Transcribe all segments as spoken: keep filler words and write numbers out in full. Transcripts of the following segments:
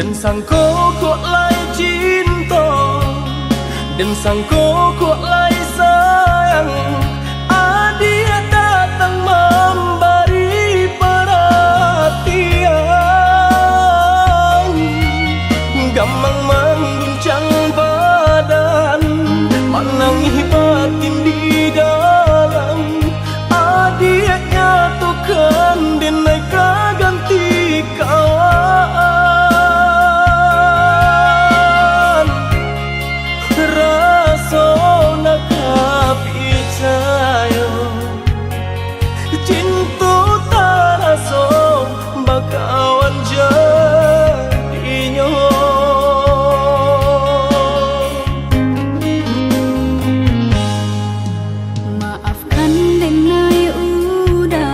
Sangko kok lai cinto, dan sangko kok lai sayang, adiak datang mambari paratian. Gamang mangguncang badan, manangih batin di dalam. Adiak nyatokan, den ai ka ganti kawan. Raso nak ka picayo, cinto taraso bakawan jadinyo. Maafkan den ai Uda,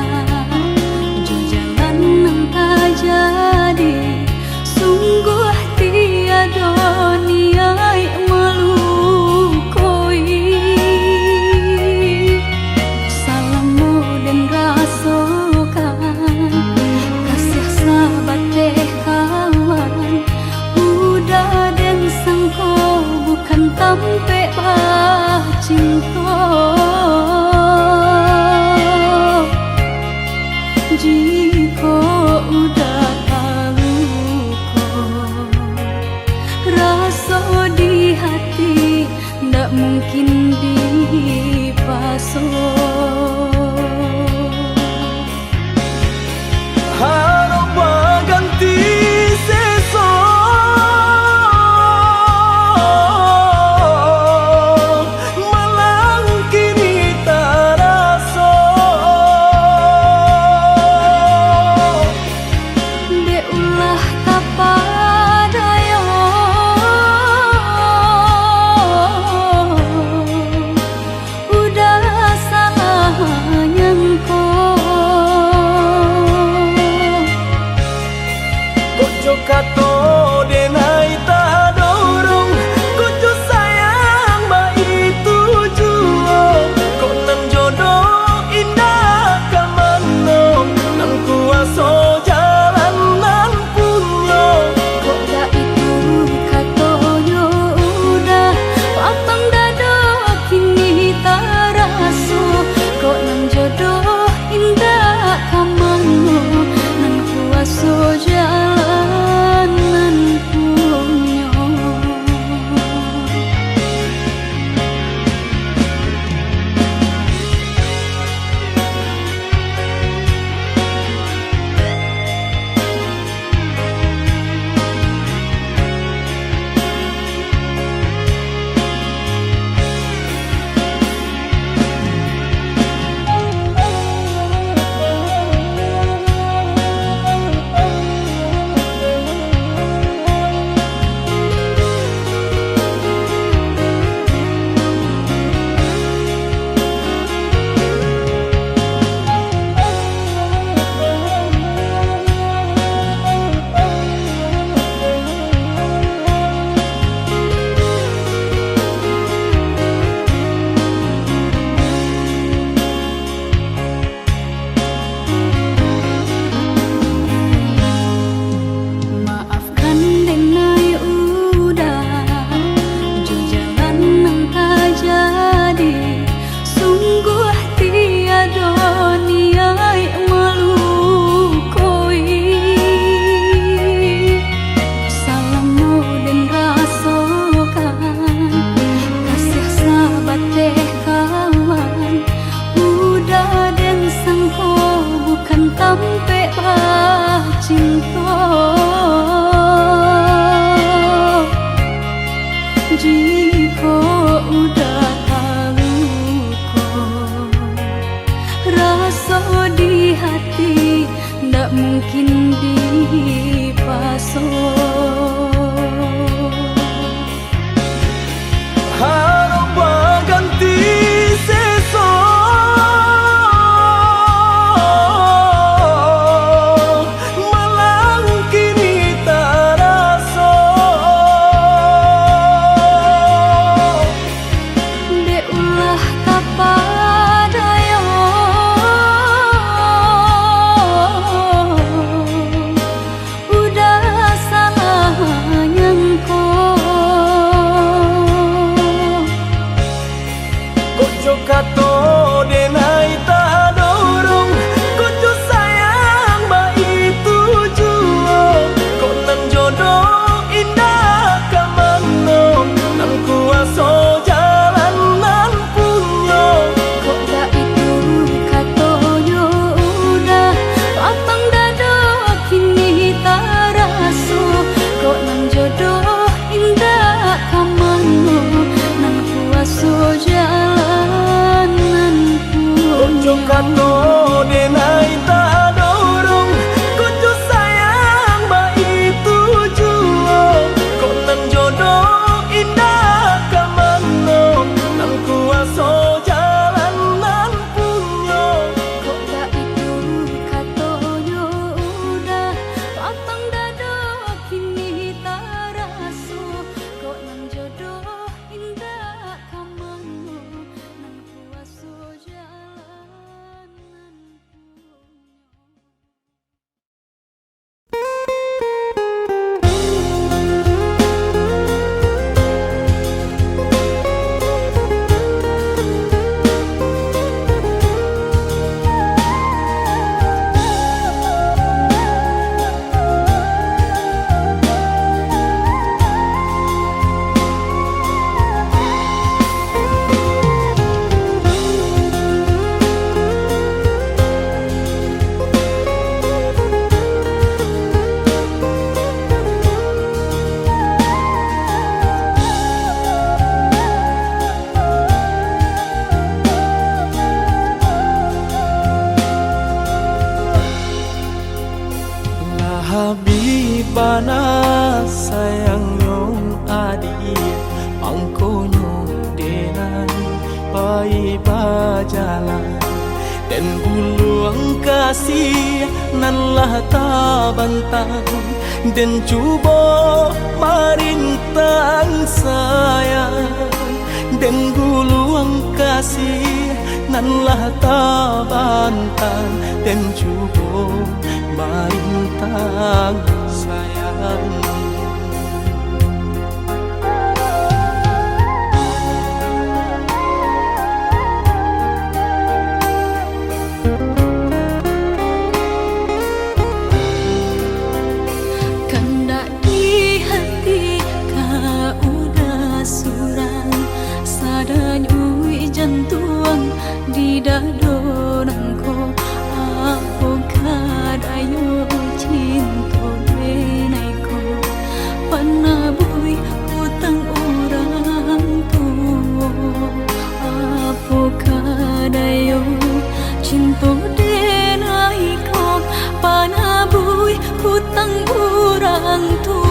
jo jalan nan tajadi, sungguah tiado niaik malukoi. Salamo den rasokan, kasiah sabateh kawan, Uda den sangko bukan tampek bacinto. Jikok Uda taluko, raso di hati ndak mungkin dipaso. Harok baganti seso, malang kini taraso. Dek ulah tapadayo, Uda salah nyangko. Ano denai tadorong, kok jo sayang baitu juo, kok nan jodoh indak ka mano, nan kuaso jalan nan punyo. Kok baitu katonyo udah, lapang dado kini taraso, kok nan jodoh indak ka mano, nan kuaso jalan nan punyo. Lah abih bana sayangnyo adiak, mangkonyo denai pai bajalan. Den guluang kasih nan lah tabantang, den cubo marintang sayang. Den guluang kasih nan lah tabantang, den cubo marintang sayang. Kandak di hati ka udah surang, sadanyui jantuang di dado nangko. Apo ka dayo cinto denai ko, panabuih utang urang tuo. Apo ka dayo cinto denai ko, panabuih utang urang tuo.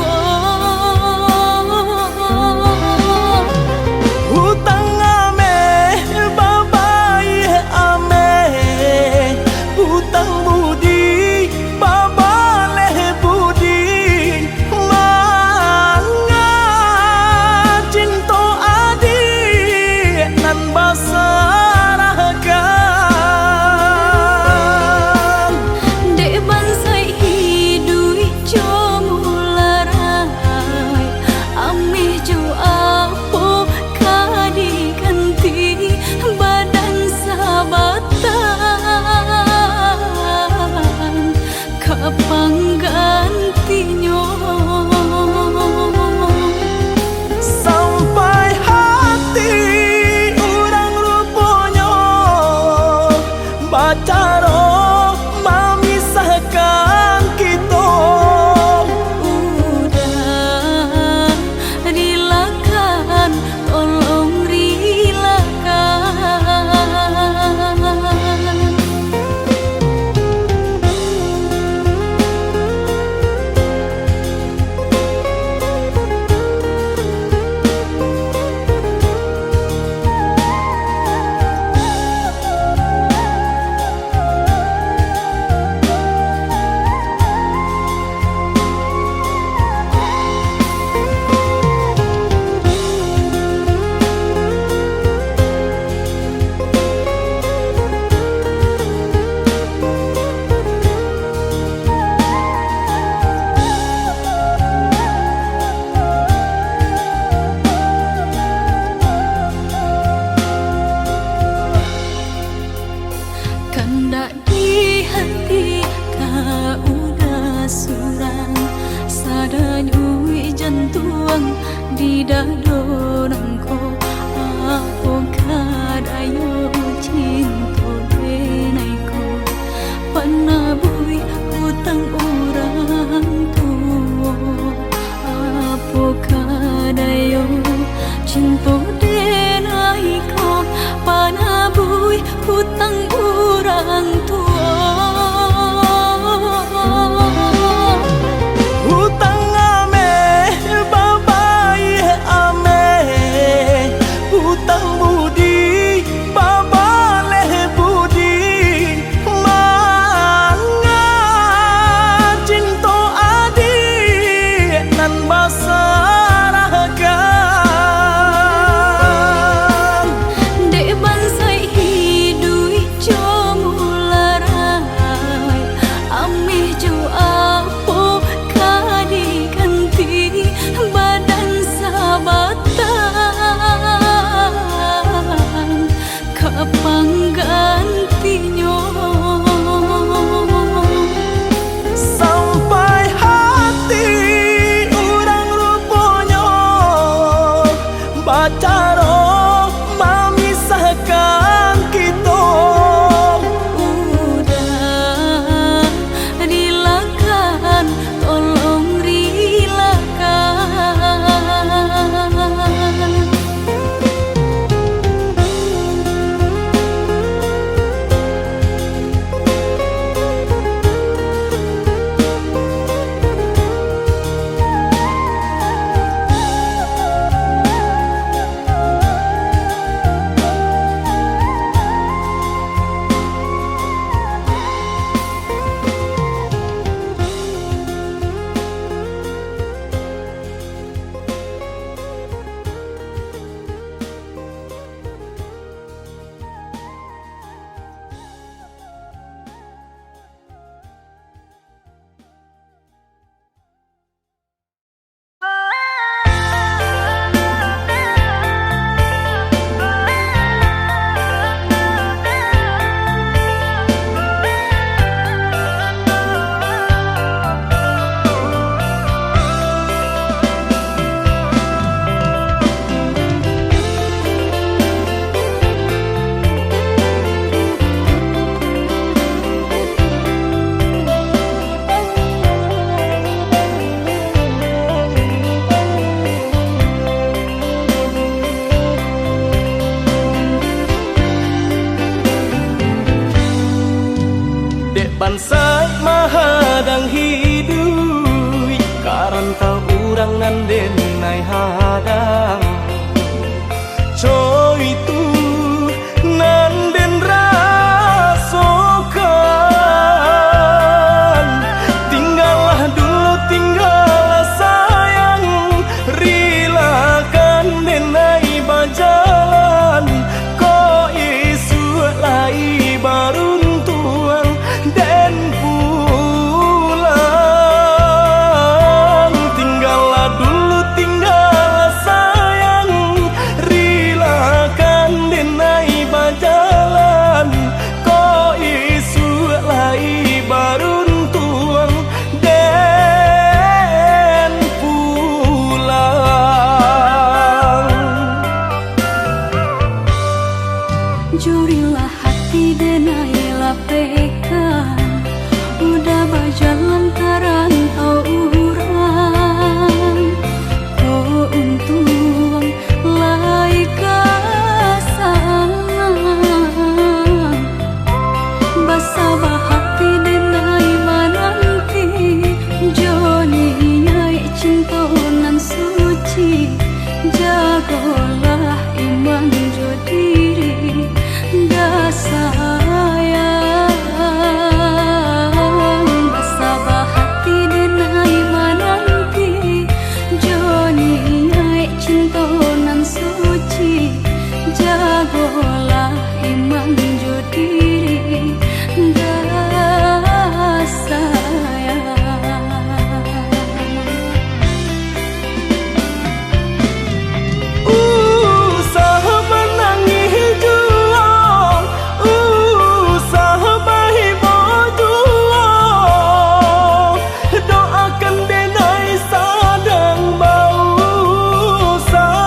Utang ameh babayia ameh, utang budi babaleh budi. Manga cinto adiak nan basarahkan. Dek bansaik iduik jo mularai, ameh jo apo ka diganti, badan sabatan ka panggantinyo. Sampai hati urang ruponyo bacaro mamisahkan kito. Udah, rilakan, tolong rilakan. Kandak di hati ka udah surang, sadanyui jantuang di dado nangko. Apo ka dayo cinto denai ko, panabuih utang urang tuo. Apo ka dayo cinto denai ko, panabuih utang urang Utang ameh babayia ameh, utang budi babaleh budi, manga cinto adiak nan basarahkan. Dek bansaik hiduik jo mularai, ameh jo apo ka diganti, badan sabatang ka panggantinyo. Sampai hati urang ruponyo bacaro mamisahkan kito. Udah, rilakan, tolong rilakan. Dek bansaik mahadang hiduik, ka rantau urang nan den ai hadang. Co itu nan den rasokan, tinggalah dulu, tinggalah sayang, rilakan den ai bajalan, kok isuak lai baruntuang den pulang. Tinggalah dulu, tinggalah sayang, rilakan den ai bajalan, kok isuak lai baruntuang den pulang. Jurilah hati den ai lapehkan, udah bajalan ka rantau urang. Kok untuang lai ka sana. Basabah hati den ai mananti, jo niaik cinto nan suci. Jagolah iman jo diri, dah sayang. Basabah hati den ai mananti, jo niaik cinto nan suci. Jagolah iman jo diri, dah sayang. Usah manangih juo, usah bahimo juo, doakan den ai sadang bausaha.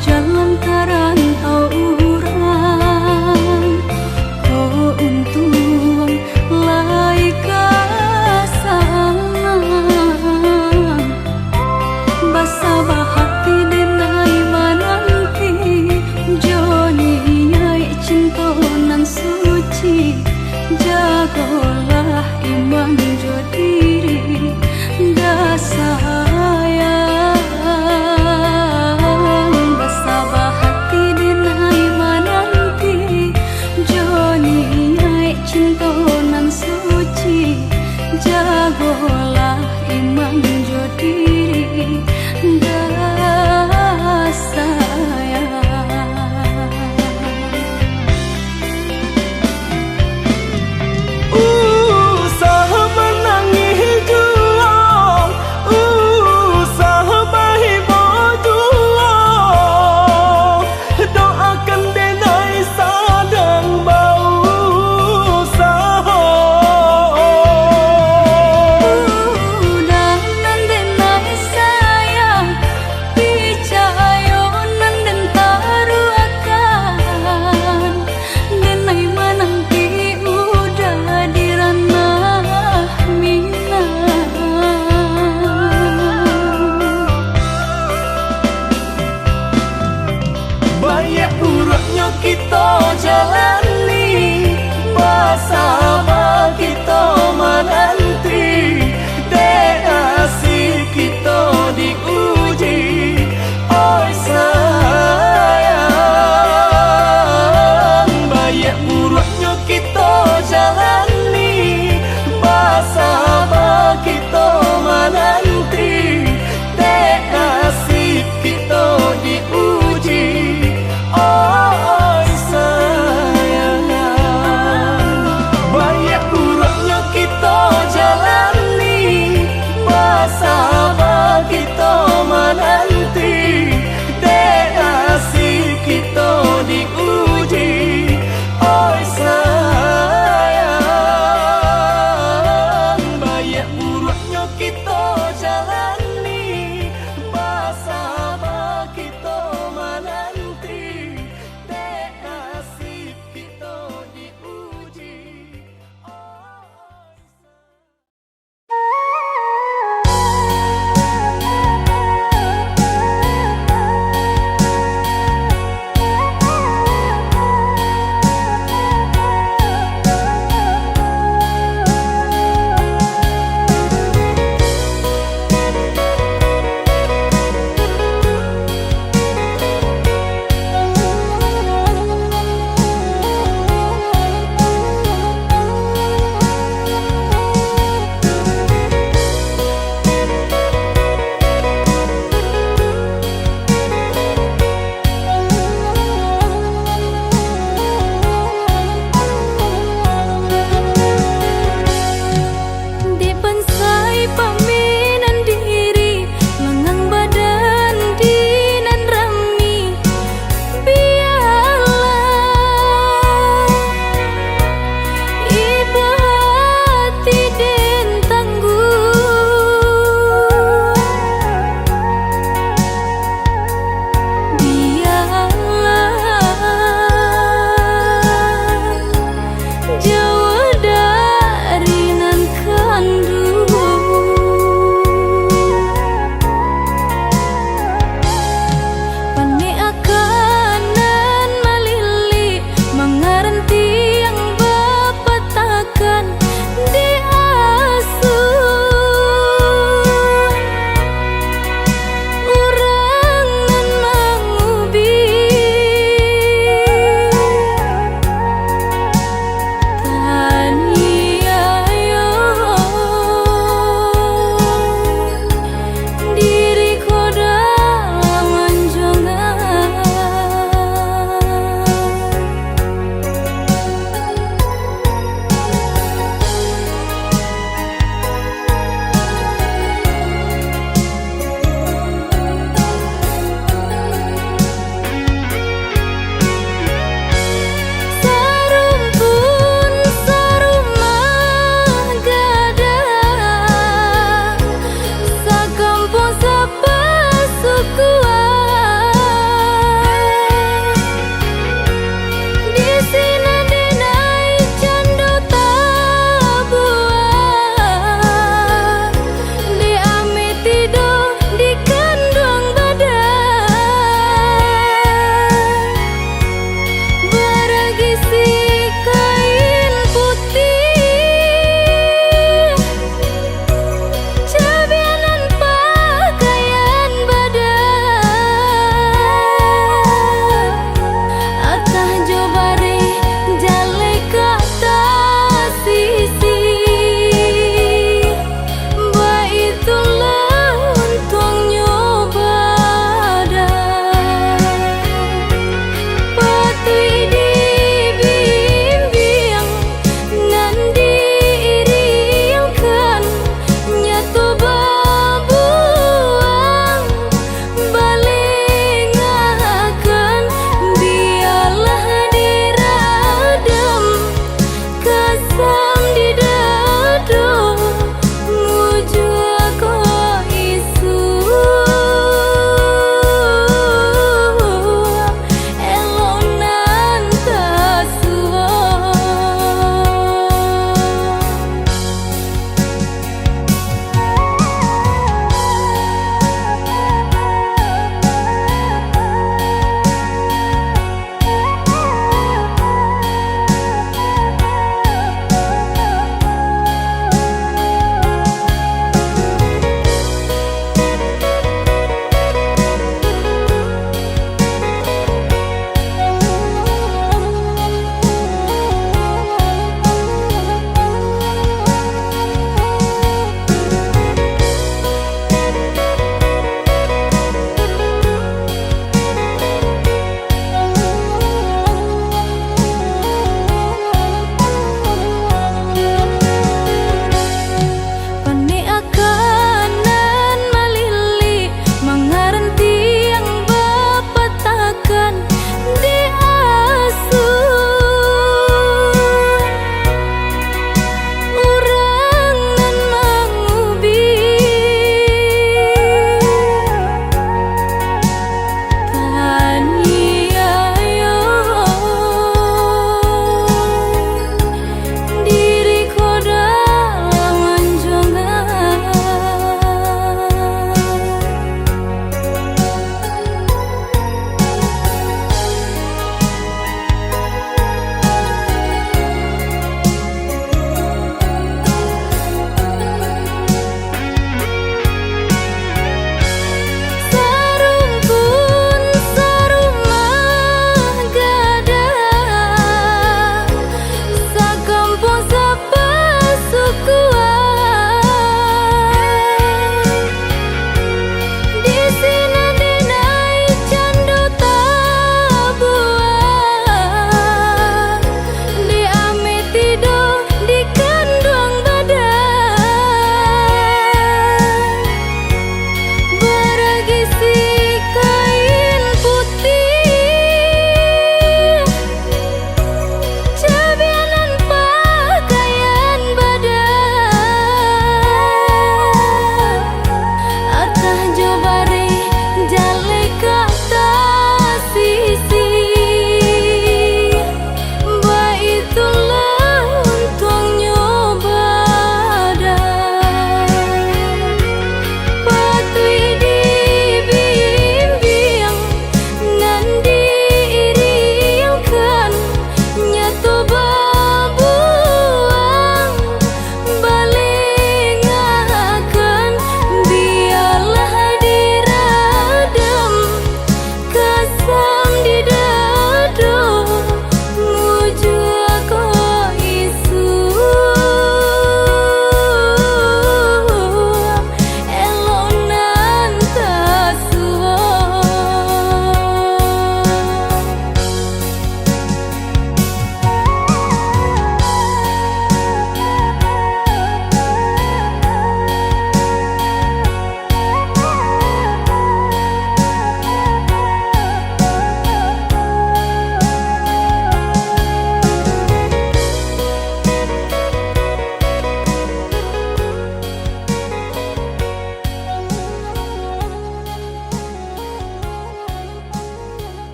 Jalan ka rantau urang, ko untuang lai ka sanang. Basabah hati den ai mananti, jo niaik cinto nan suci, jagolah iman jo diri, da sayang. Basabah hati den ai mananti, jo niaik cinto nan suci, jagolah iman jo diri, da sayang. Usah manangih juo, usah bahibok juo, doakan den ai sadang bausaho. Udah nan den ai sayang, picayo nan den taruahkan, den ai mananti udah di ranah Minang. Baiak buruaknyo kito jalani, basaba kito mananti, dek nasib kito diuji. Oi sayang, baiak buruaknyo kito jalani, basaba kito mananti, dek nasib kito diuji. Oi sayang, baiak buruaknyo kito jalani,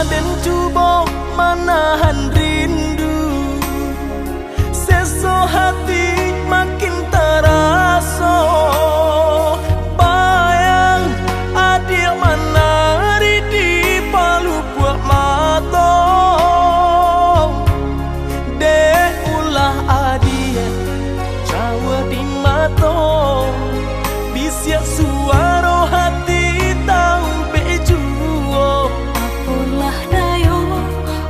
Den cubo manahan rindu, seso hati makin taraso. Bayang adiak manari di palupuak mato. Dek ulah adiak jauah di mato, bisiak suaro hati taubek juo. Apolah dayo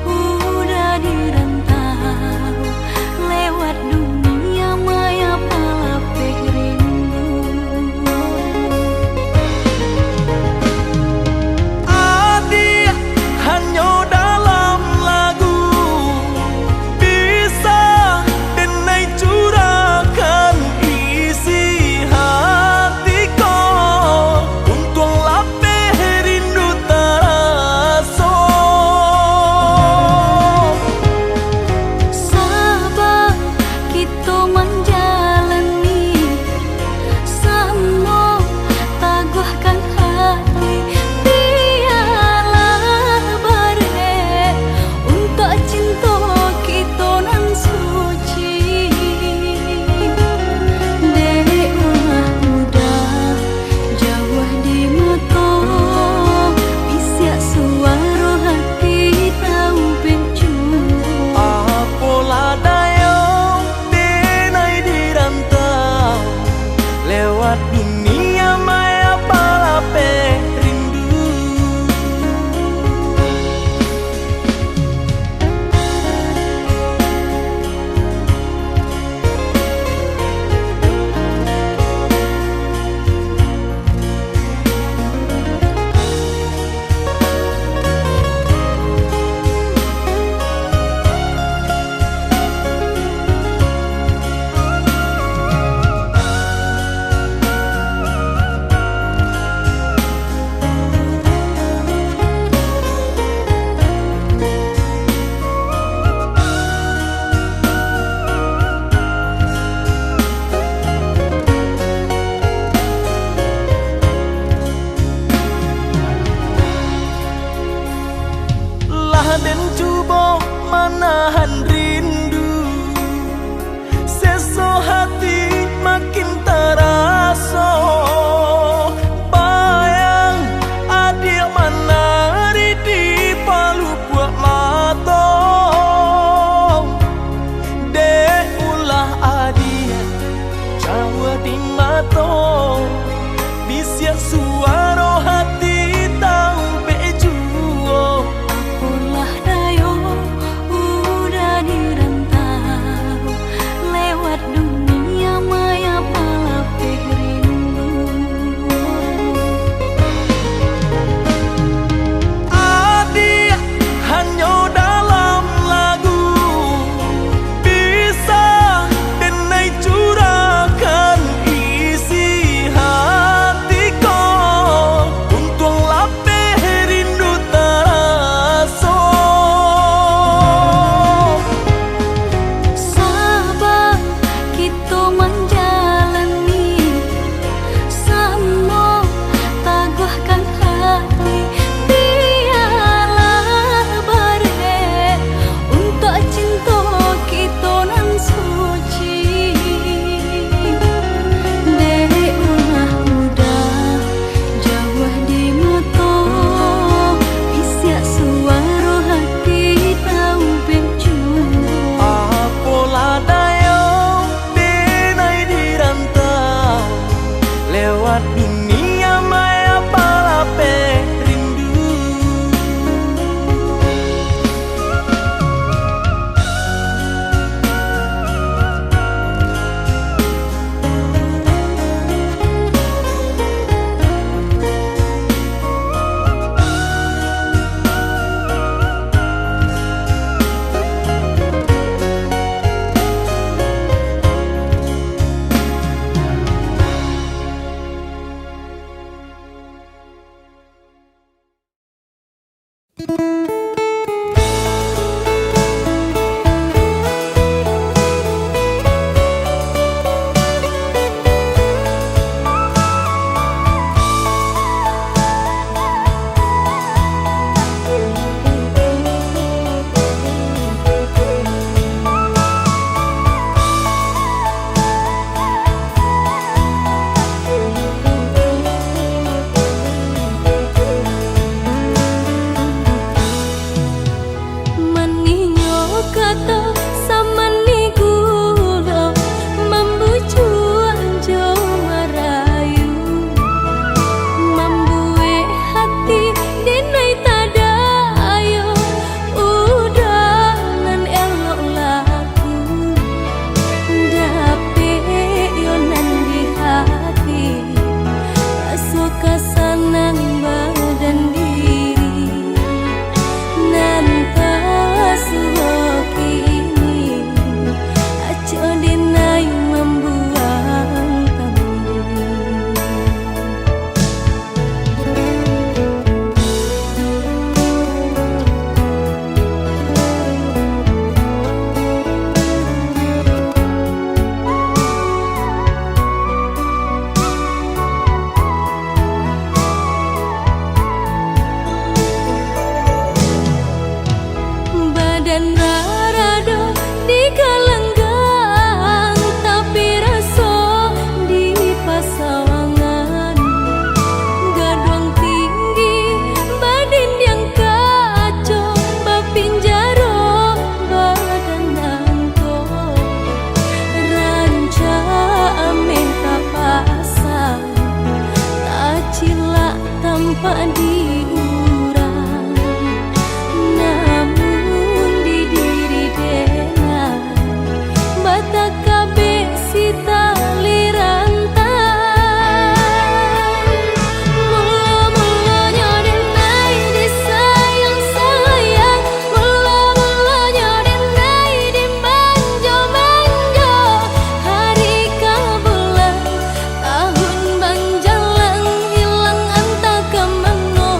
udah di rantau, lewat dunia maya palapeh rindu. Adiak hanyo dalam lagu, bisa denai curahkan isi hati ko, untuang lapeh rindu taraso. Saba kito manjalani, samo taguahkan hati, bialah barek untuak cinto kito nan suci. Dek ulah udah jauah di mato, bisiak suaro hati taubek juo. Apolah dayo denai di rantau, lewat dunia maya palapeh rindu. Lah den cubo manahan rindu, seso hati makin taraso. Bayang adiak manari di palupuak mato. Dek ulah adiak jauah di mato, bisiak suaro hati taubek juo. Apolah dayo udah di rantau, lewat dunia maya palapeh rindu. Adiak hanyo dalam lagu, bisa denai curahkan isi hati ko, untuang lapeh rindu taraso. Saba kito manjalani, samo taguahkan hati, bialah barek untuak cinto kito nan suci. Dek ulah udah jauah di mato, bisiak suaro hati taubek juo. Apolah dayo denai di rantau, lewat dunia maya palapeh rindu. urang, namun di diri denai batakabek si tali rantai. Mulo-mulonyo denai disayang-sayang, mulo-mulonyo denai dimanjo-manjo. Hari ka bulan, tahun banjalan, ilang antah ka mano.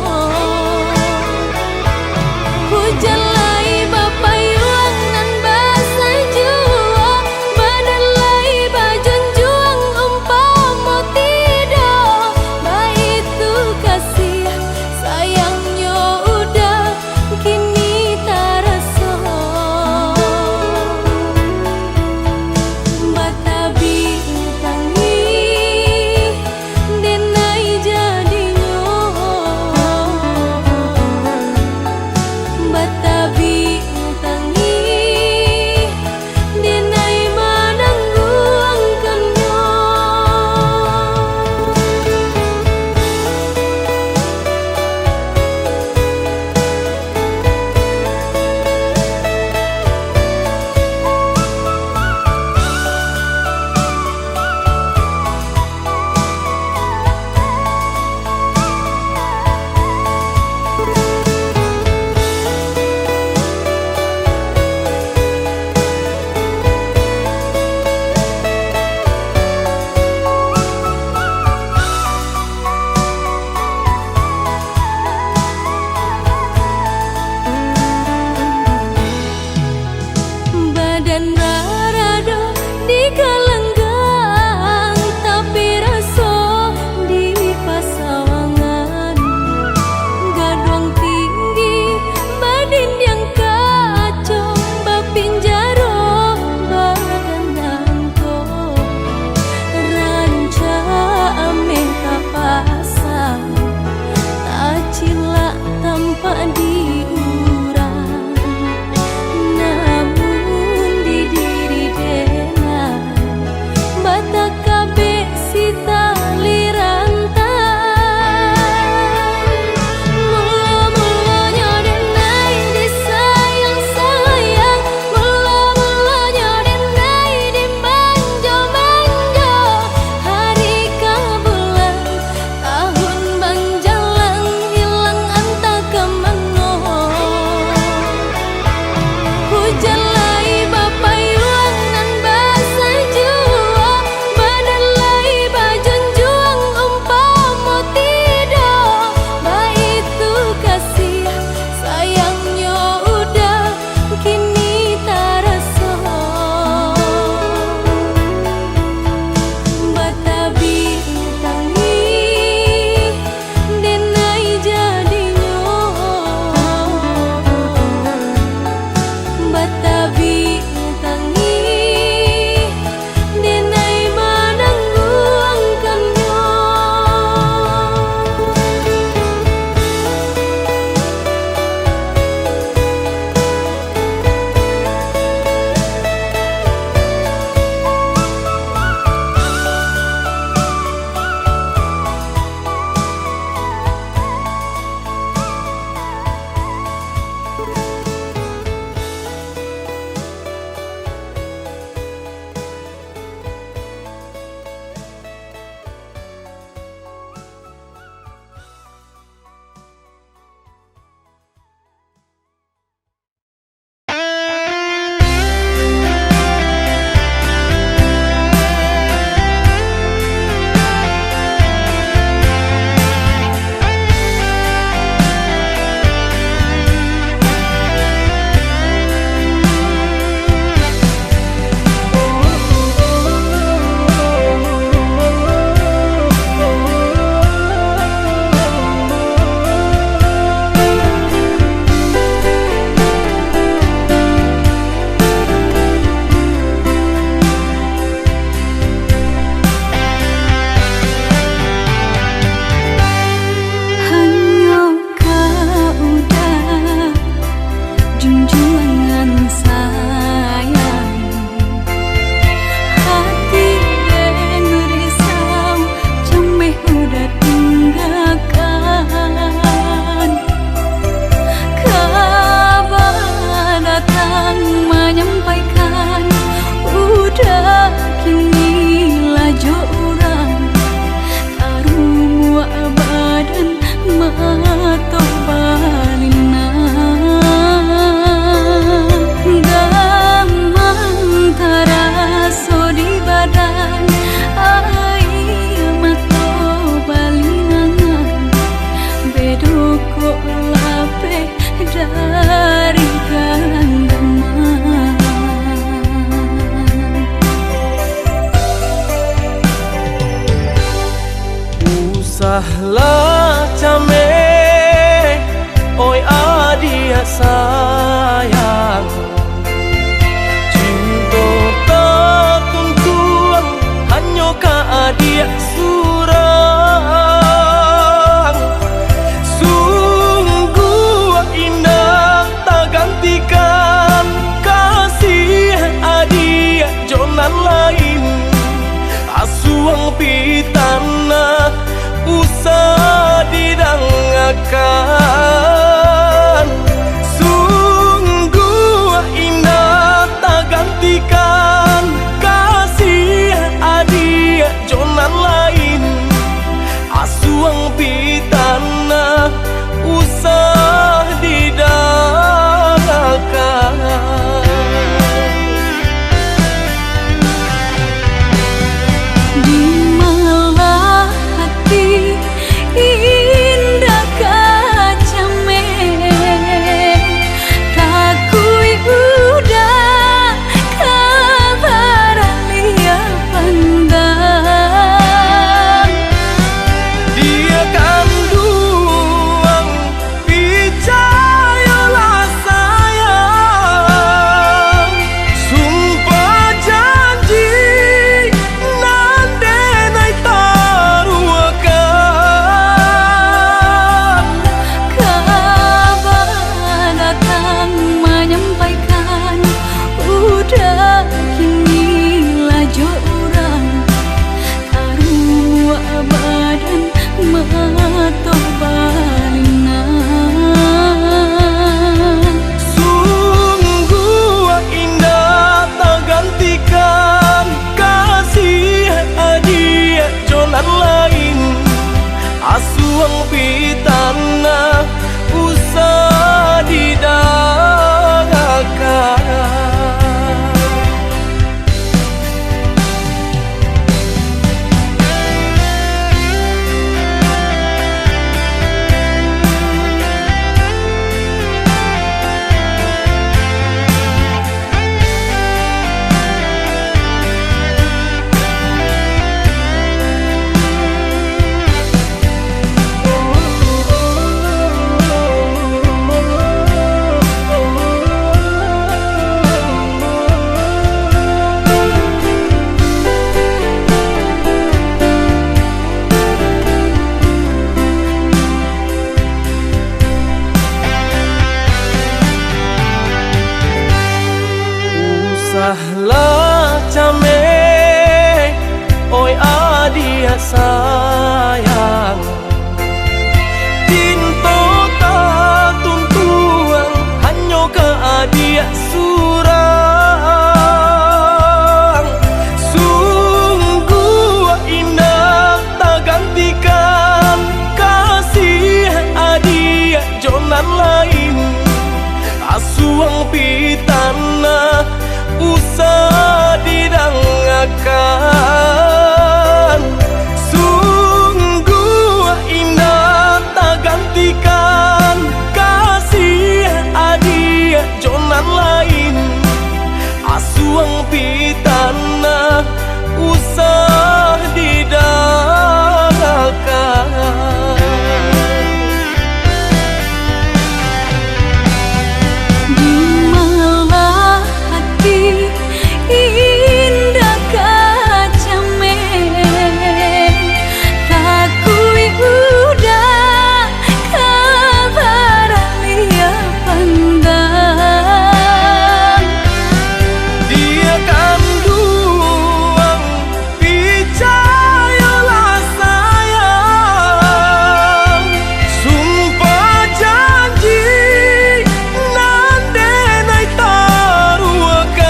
Dukok lapeh dari ganggaman. Usahlah cameh, oi adiak sayang. Cinto tatuntuang hanyo ka adiak surang. Sungguah indak tagantikan kasih adiak jo nan lain. Asuang pitanah usah didangakan. Sungguah indak tagantikan kasih adiak jo nan lain. Asuang pitanah usah didangakan. Di malah hati indak ka cameh, takuik udah ka baraliah pandang. Diak kanduang, picayolah sayang, sumpah janji nan denai taruahkan. Kaba datang manyampaikan, udah kini lah jo urang. Karuak badan mato balingan. Sungguah indak tagantikan kasih adiak jo nan lain. Asuang pitanah usah didangakan. Usahlah cameh, oi adiak sayang. Cinto tatuntuang hanyo ka adiak surang. Sungguah indak tagantikan kasih adiak jo nan lain. Asuang pitanah usah didangakan. Sungguah indak tagantikan kasih adiak jo nan lain. Asuang pitanah usah didangakan. Di malah hati indak ka cameh, takuik udah ka baraliah pandang. Diak kanduang, picayolah sayang, sumpah janji nan denai taruahkan.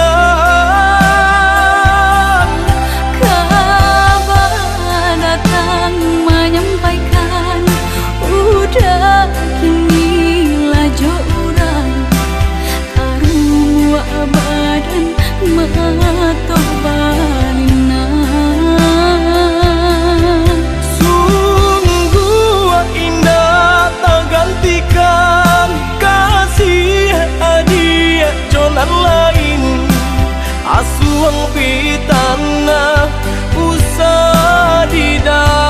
Kaba datang manyampaikan, udah kini lah jo urang. Karuak badan mato balinang. Sungguah indak Pang pitanah usah didangakan.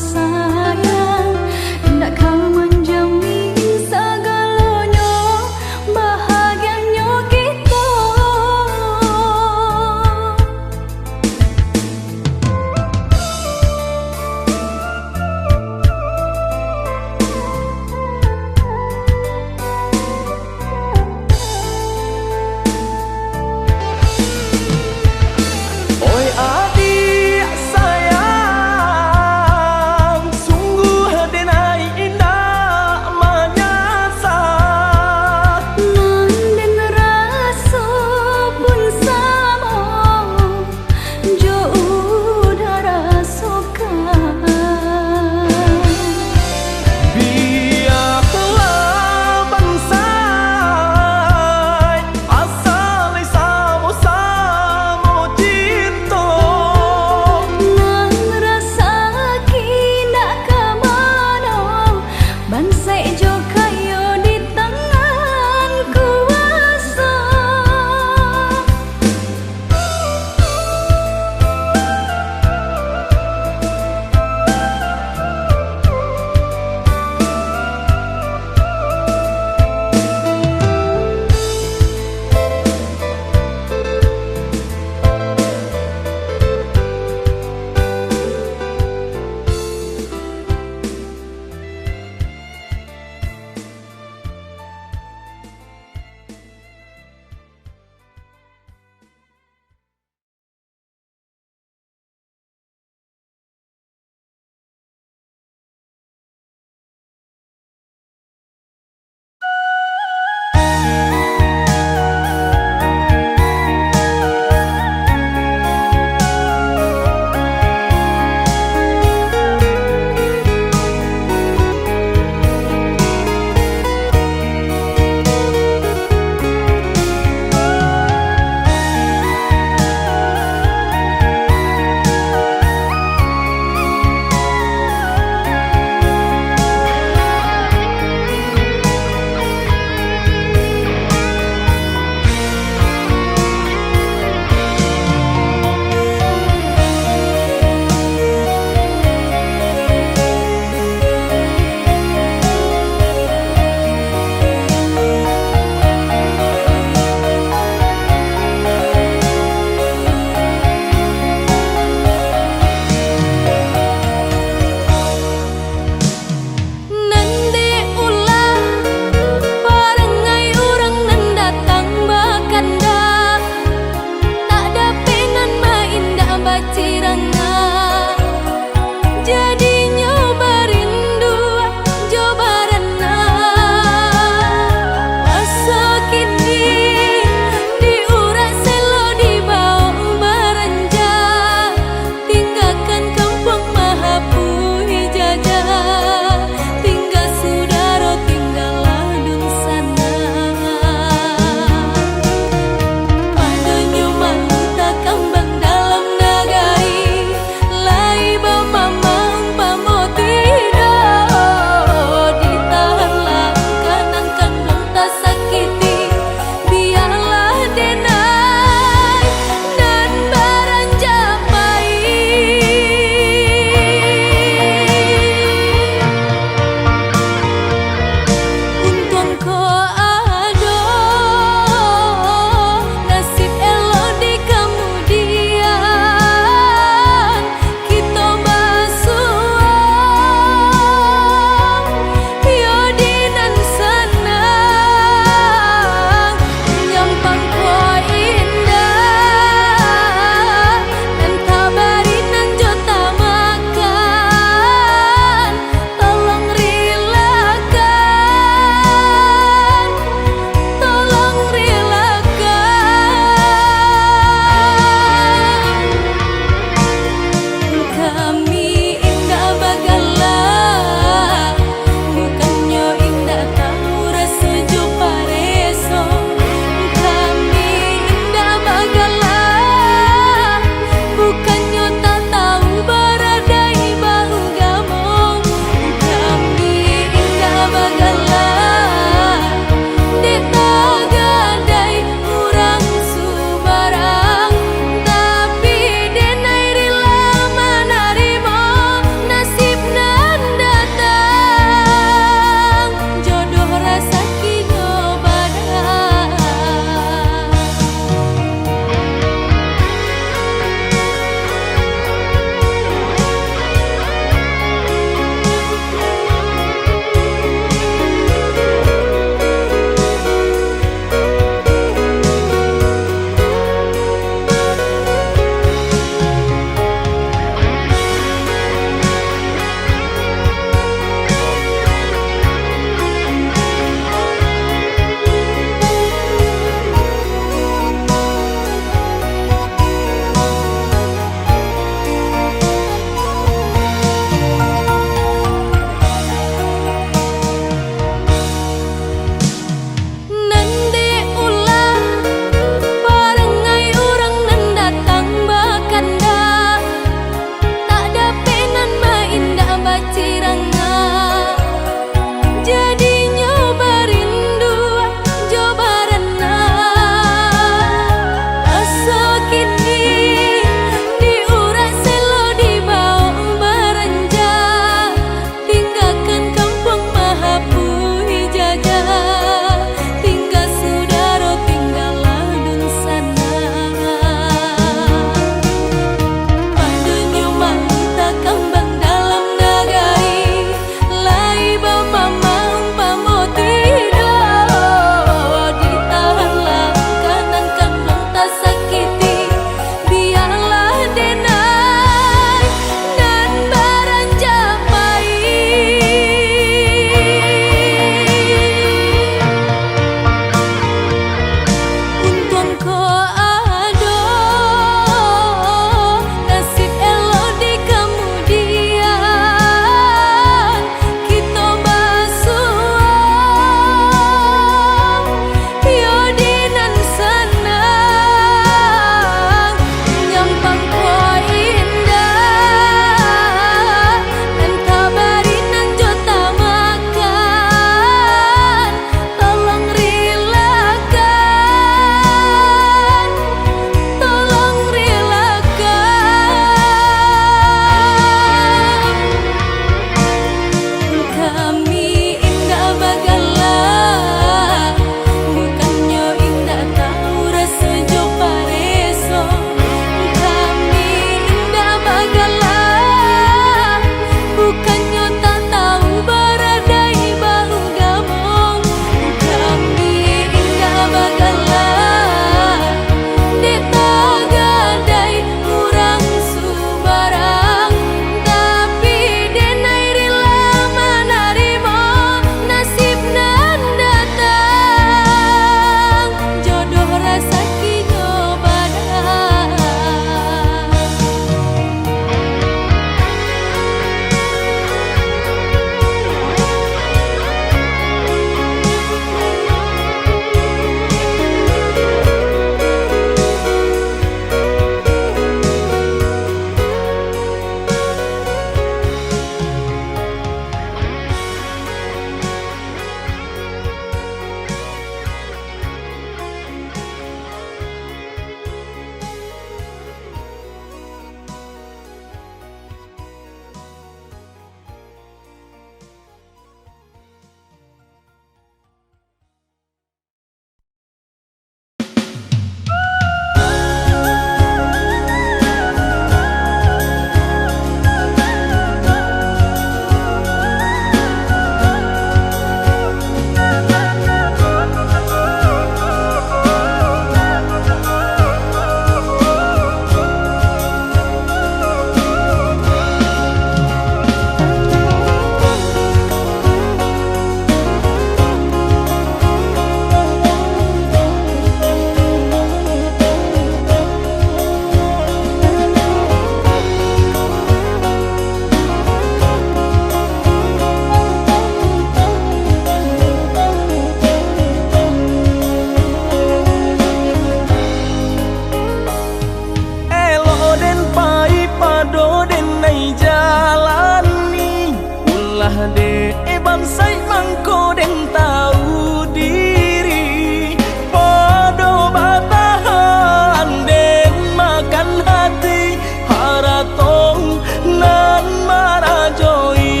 Lah dek bansaik mangko den tahu diri, podo batahan den makan hati, harato nan marajoi.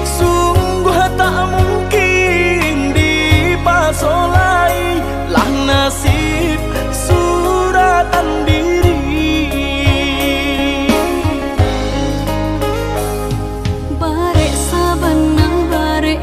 Sungguah tak mungkin dipaso lai, lah nasib suratan diri. Barek sabana, barek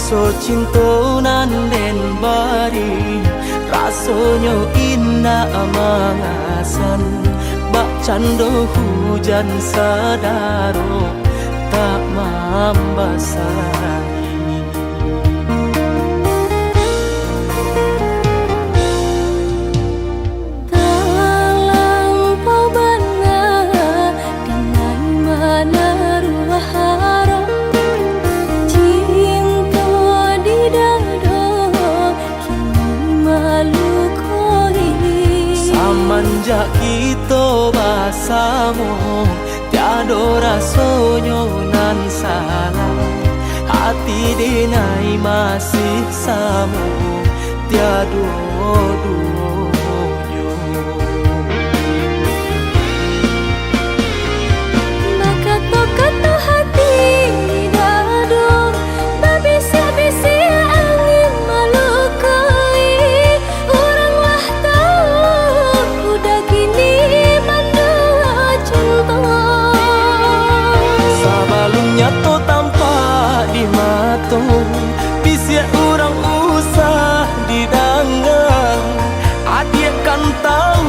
So cinto nan den bari, rasonyo indak mangasan, bakcando hujan sadaro tak mambasari. Talampau bana dinai manaruah harap, cinto di dado kini malukoi. Samanjak kito basamo, tiado rasonyo nan salah, hati dinai masih samo, tiado duonyo. Bakato-kato hati dado, babisiak-bisiak angin malukoi. Urang lah tau, udah kini manduo cinto. Sabalun nyato tampak di mato, bisiak urang usah didanga. Adiak kan tau,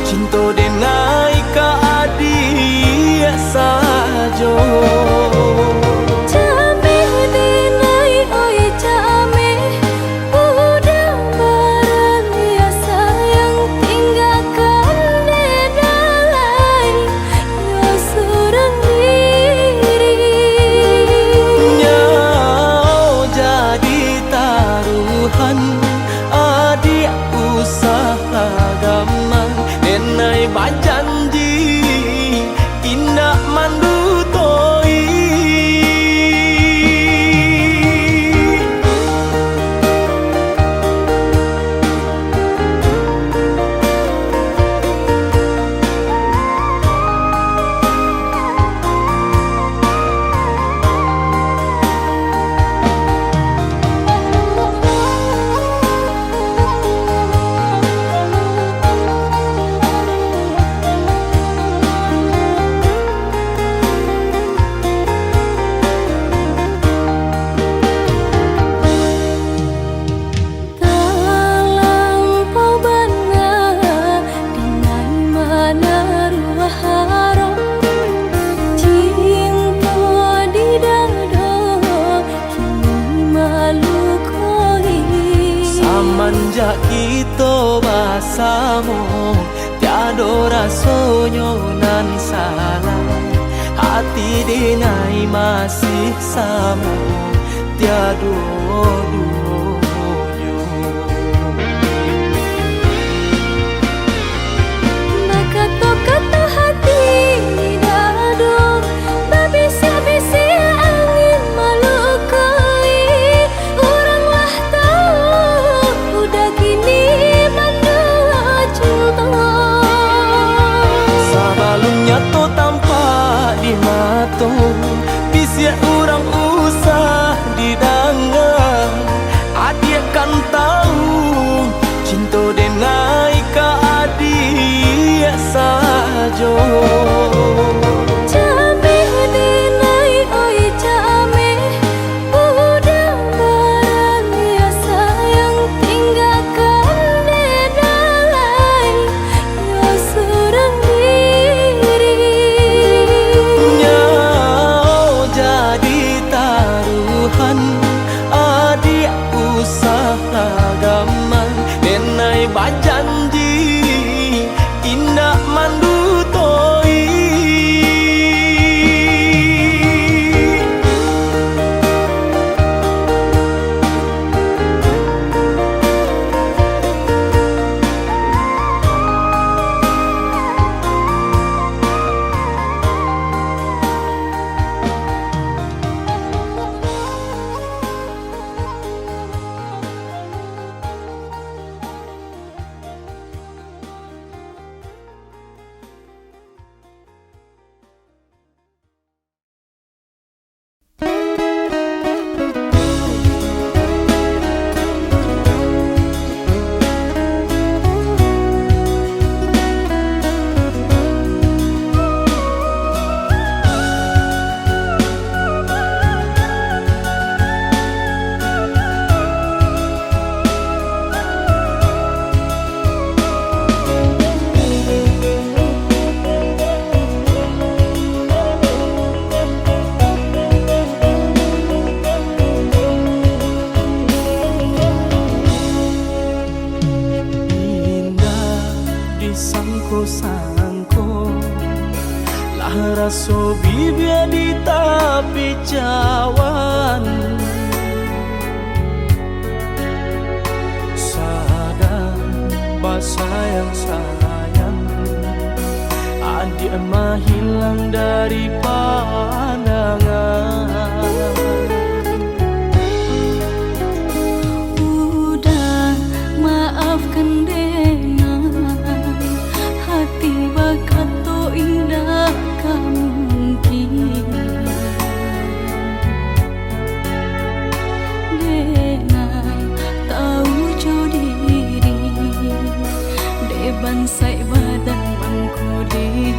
cinto denai ka adiak sajo. Cameh denai, oi cameh, udah baraniat sayang, tinggakan dek den lai yo surang diri. Nyo jadi taruhan, adiak usah agamang, denai bajanji indak mandutoi. Talampau bana dinai manaruah harap, cinto di dado kini malukoi. Samanjak kito basamo, tiado rasonyo nan salah, hati dinai masih samo, tiado duonyo. Bakato-kato hati dado, babisiak-bisiak angin malukoi. Urang lah tau, udah kini manduo cinto. Sabalun nyato tampak di mato, bisiak urang usah didanga. Raso bibia di tapi cawan, sadang basayang-sayang, adiak mahilang dari pandangan. Uda, maafkan denai, hati bakato indak ka mungkin. Denai tau jo diri, dek bansaik badan mangko dimpai.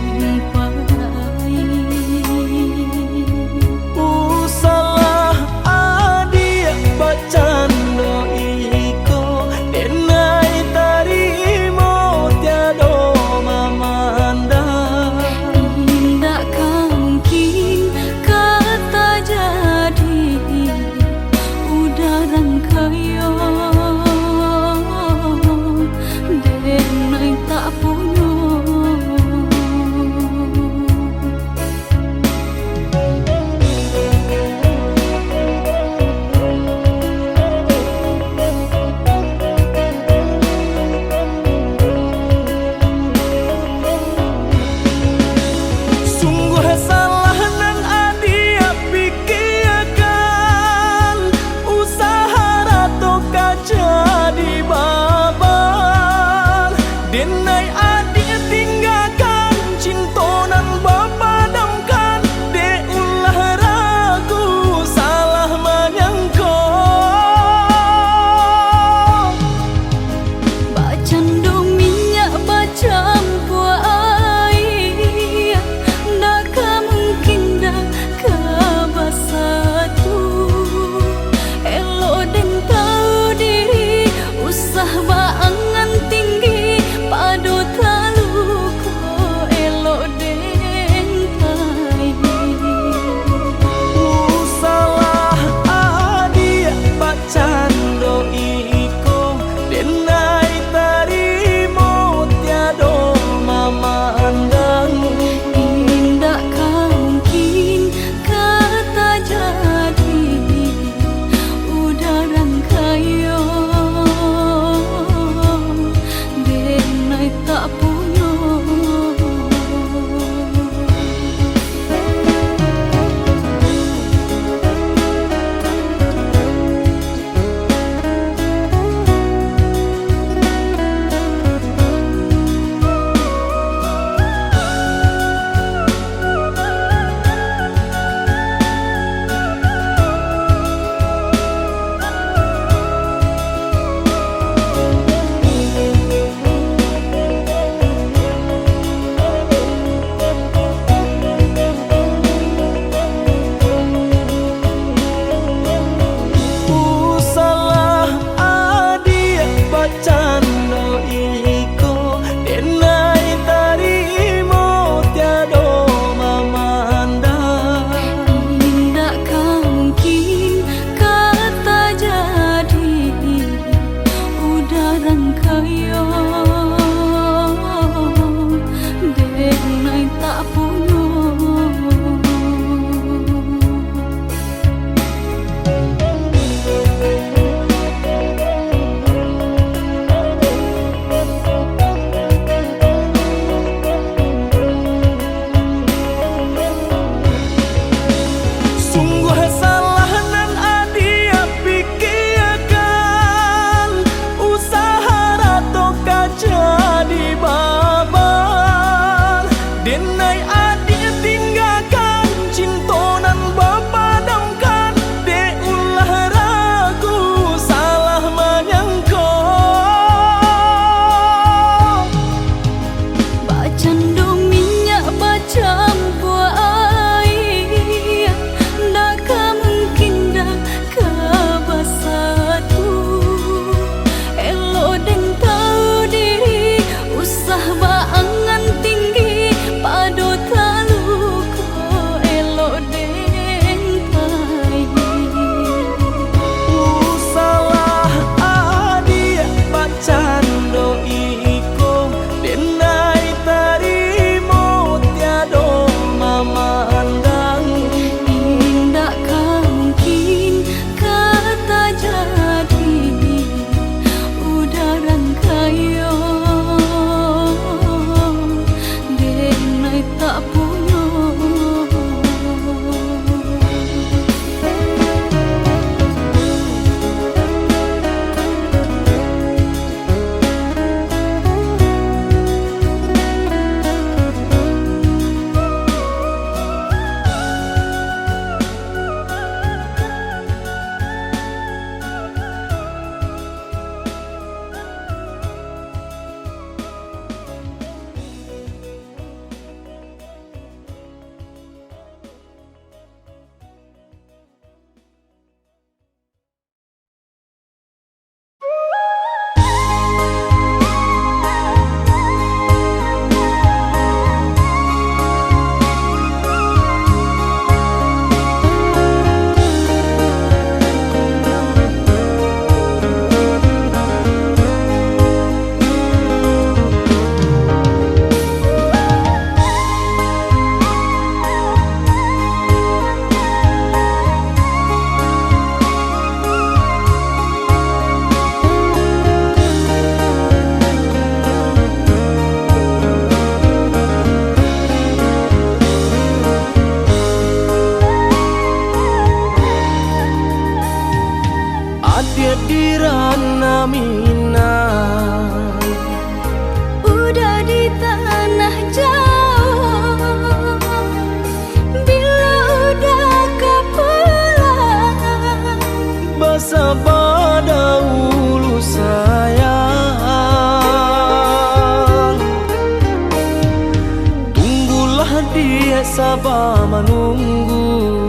Diak saba manunggu.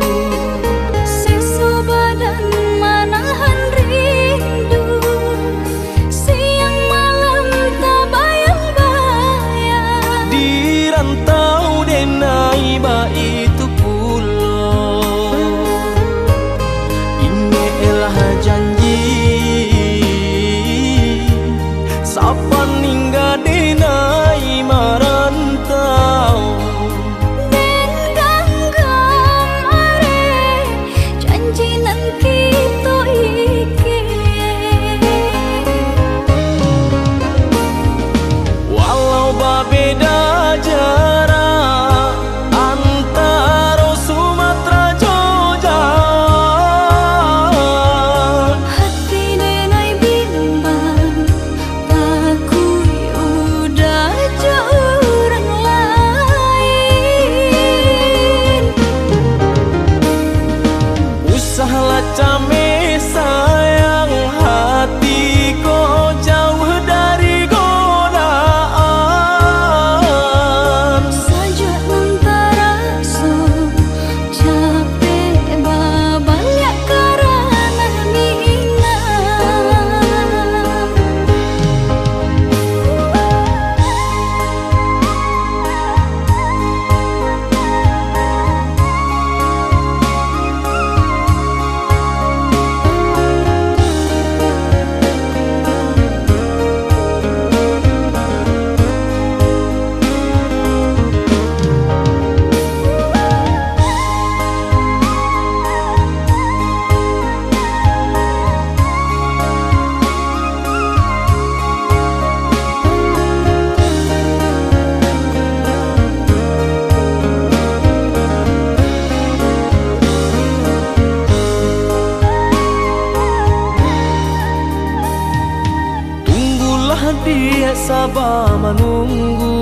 Seso badan manahan rindu, siang malam tabayang-bayang. Di rantau denai baitu pulo, ingeklah janji, sapaningga denai marantau. Den ganggam areh janji nan kito ikian. Walau babeda jarak antaro Sumatera jo Jawa, hati denai bimbang, takuik udah jo urang lain. Usahlah cameh sayang, hati ko jauah dari godaan. Sajuak nan taraso, capek babaliak ka ranah Minang. Tunggulah, diak saba manunggu.